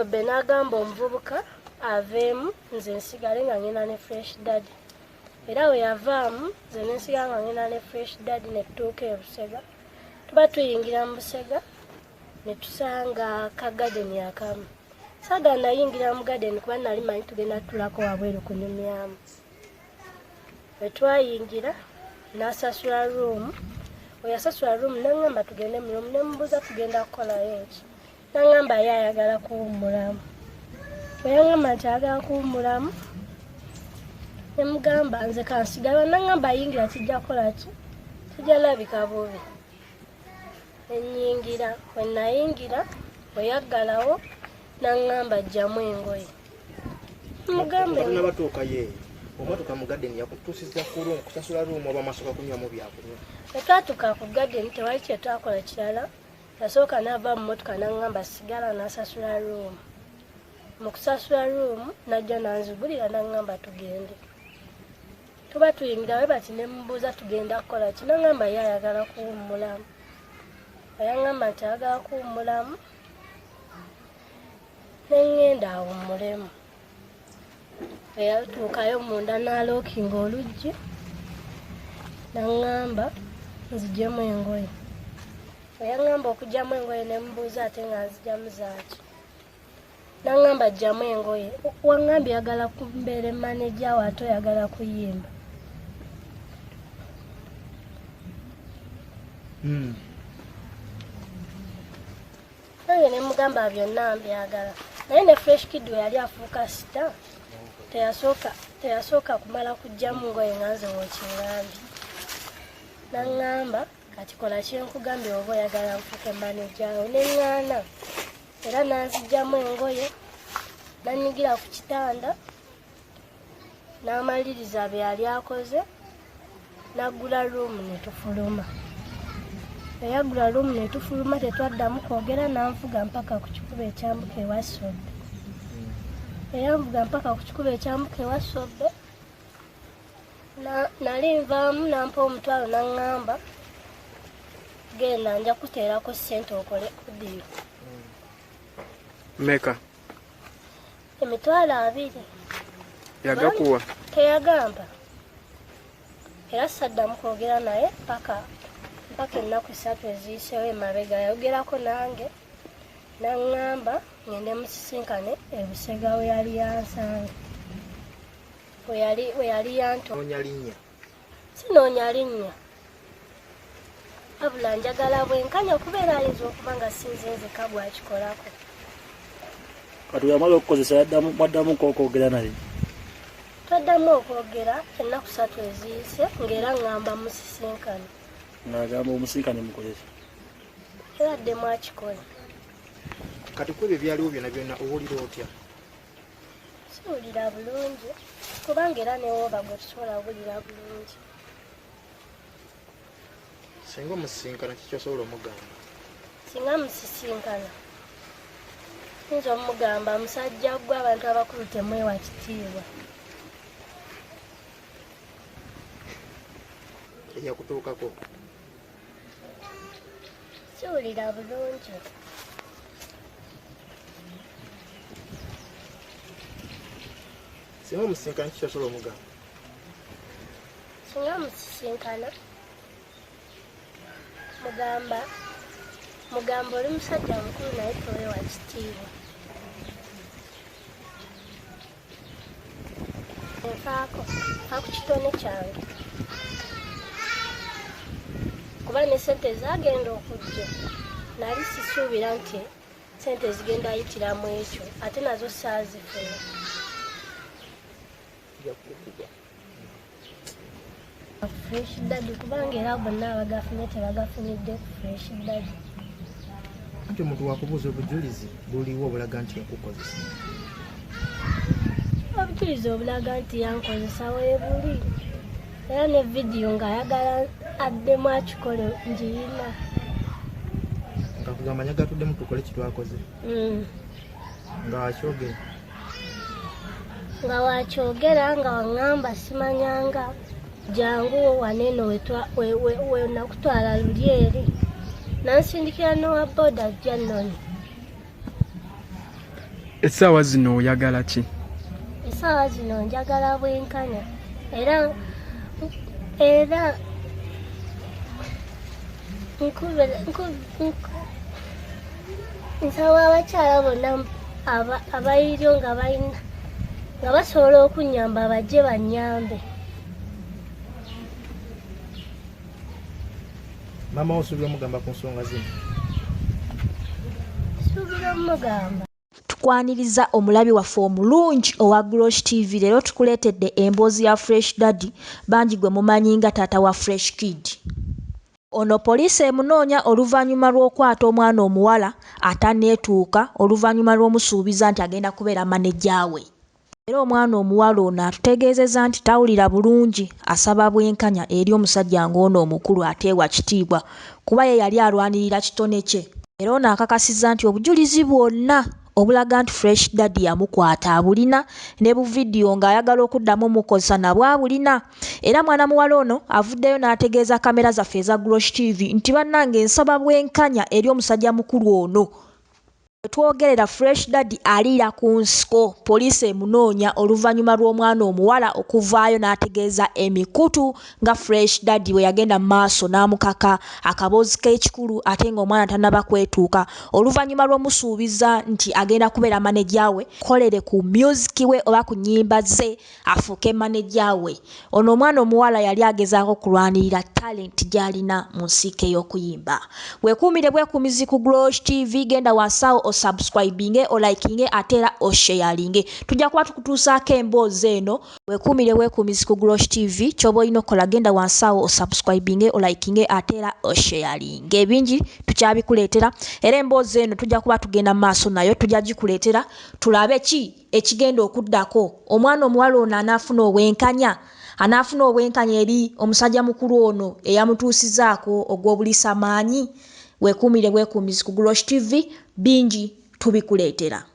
Sobbe n'agamba omuvubuka aveemu, nze nsigale nga ngenda ne Fresh Daddy. Era we yavaamu nze ne nsigala nga ngenda ne Fresh Daddy ne tutuuka e Busega. Tuba tuyingira mu Busega ne tusanga ka garden akamu. Saagala nayingira mu garden kuba nali manyi tugenda tutulako wabweru kunyumyamu. Bwe twayingira n'asasula room. Bwe yasasula room n'aŋŋamba tugende mu room, ne mubuuza tugenda kukolayo ki? N'aŋŋamba ye ayagala kuwummulamu. Bwe yaŋŋamba nti ayagala kuwummulamu, ne mugamba nze kansigala, n'aŋŋamba ayingira kijja kukola ki? Kijja labika bubi. Ne nnyingira, bwe nayingira bwe yaggalawo n'aŋŋamba ggyamu engoye. Mugamba Nga tonnabatuukayo eyo, omwatuka mu garden yakutuusiza ku room, kusasula room oba mwasooka kunywamu byakunywa? Bwe twatuuka ku garden tewali kye twakola kirala. Yasooka n'ava mu mmotoka n'aŋŋamba sigala, n'asasula room. Mu kusasula room n'ajja n'anzigulira n'aŋŋamba tugende. Tuba tuyingira we bati ne mubuuza tugenda kukola ki? N'aŋŋamba ye ayagala kuwummulamu. Bwe yaŋŋamba nti ayagala kuwummulamu, ne ŋŋenda awummulemu. Bwe yatuukayo munda n'alookinga oluggi, n'aŋŋamba nzigyemu engoye. Bwe yaŋŋamba okuggyamu engoye ne mubuuza ate nga nzigyamu zaaki? N'aŋŋamba ggyamu engoye. Waŋŋambye oyagala kumbeera maneja wo ate oyagala kuyimba. Nange ne mugamba byonna mbyagala. Naye ne Fresh Kid we yali afuuka star, teyasooka kumala kuggyamu ngoye nga nze w'okiŋŋambye. N'aŋŋamba kati kola kye nkugambye oba oyagala nfuuke maneja wo. Ne ŋŋaana era n'anziggyamu engoye, n'annyigira ku kitanda, n'amaliriza bye yali akoze, n'aggula room ne tufuluma. Bwe yaggula room ne tufuluma tetwaddamu kwogera, n'anvuga mpaka ku kikubo ekyambuka ewa Sobbe. Bwe yanvuga mpaka ku kikubo ekyambuka ewa Sobbe, nali nvaamu n'ampa omutwalo n'aŋŋamba genda nja kuteerako ssente okole audio. Meka? 20,000. Yagakuwa? Teyagamba. Era saddamu kwogera naye mpaka ennaku 3 eziyiseewo emabega. Yayogerako nange n'aŋŋamba ngende musisinkane e Busega we yali yansanga. We yali yantu. Noonya linnya? Sinoonya linnya. Wabula njagala bwenkanya okubeera ayinza okuba nga si nze nzekka gwakikolako. Kati yamala okukozesa mwaddamu okwogera naye? Twaddamu okwogera ennaku 3 eziyise ng'era ŋŋamba musisinkane. Ng'agamba omusinkane mukoleki? Era addemu akikole. Kati ku ebyo ebyaliwo byonna byonna owulira otya? Siwulira bulungi kubanga era ne wooba gwe tusobola kuwulira bulungi. Singa omusisinkana kiki osobola omugamba? Singa musisinkana nyinza omugamba musajja gwe abantu abakulu temwewa kitiibwa. Eyakutuukako? Siwulira bulungi. Singa omusisinkana kiki osobola omugamba? Singa musisinkana mugamba oli musajja mukulu naye towewa kitiibwa. Nfaako, nfa ku kitone kyange. Kuba ne ssente zaagenda okujja, nali sisuubira nti ssente zigenda yitiramu ekyo, ate nazo saazifuna. Fresh Daddy kubanga era bonna abagafunye tebagafunidde ku Fresh Daddy. Anti omuntu wakubuuza obujulizi buliwo obulaga nti yakukozesa. Obujulizi obulaga nti yankozesa weebuli. Era ne vidiyo ng'ayagala addemu akikole ngiyina. Nga kugamba njagala tuddemu tukole kye twakoze. Nga wakyogera. Nga wakyogera nga waŋŋamba simanyanga jangu wano eno we nakutwala luli eri. Nansindikira n'owa boda ajja nnoni. Essaawa zino oyagala ki? Essaawa zino njagala bwenkanya, era era nsaba abakyala bonna abayiriyo nga balina nga basobola okunnyamba bajje bannyambe. Maama wo osuubira omugamba ku nsonga zino? Nsuubira omugamba. Tukwaniriza omulabi waffe omulungi owa Glosh TV. Leero tukuleetedde emboozi ya Fresh Daddy, bangi gwe mumanyi nga taata wa Fresh Kid. Ono poliisi emunoonya oluvannyuma lw'okwata omwana omuwala atanneetuuka oluvannyuma lw'omusuubiza nti agenda kubeera maneja we. Era omwana omuwala ono atutegeezezza nti tawulira bulungi, asaba bwenkanya eri omusajja ng'ono omukulu ateewa kitiibwa kuba ye yali alwanirira kitone kye. Era ono akakasizza nti obujulizi bwonna obulaga nti Fresh Daddy yamukwata abulina, ne buvidiyo ng'ayagala okuddamu omukozesa nabwo abulina. Era mwana muwala ono avuddeyo n'ategeeza kamera zaffe eza Glosh TV nti bannange nsaba bwenkanya eri omusajja mukulu ono. Twogerera Fresh Daddy aliira ku nsiko, poliisi emunoonya oluvannyuma lw'omwana omuwala okuvaayo n'ategeeza emikutu nga Fresh Daddy bwe yagenda mu maaso n'amukaka akaboozi k'ekikulu ate ng'omwana tannaba kwetuuka, oluvannyuma lw'omusuubiza nti agenda kubeera maneja we, kolere ku music we oba ku nnyimba ze afuuke maneja we. Ono omwana omuwala yali agezaako okulwanirira talent gy'alina mu nsiike y'okuyimba. Weekuumire bwekuumizi ku Glosh TV, genda wansi awo osubscribinge, olikinge ate era osharinge. Tujja kuba tukutuusaako emboozi eno. Weekuumire bwekuumizi ku Glosh TV, ky'oba olina okukola genda wansi awo osubscribinge, olikinge ate era osharinge. Ebingi tukyabikuleetera era emboozi eno tujja kuba tugenda mu maaso nayo, tujja gikuleetera tulabe ki ekigenda okuddako. Omwana omuwala ono anaafuna obwenkanya, anaafuna obwenkanya eri omusajja mukulu ono eyamutuusizaako ogw'obuliisa maanyi. Weekuumire bwekuumizi ku Glosh TV, bingi tubikuleetera.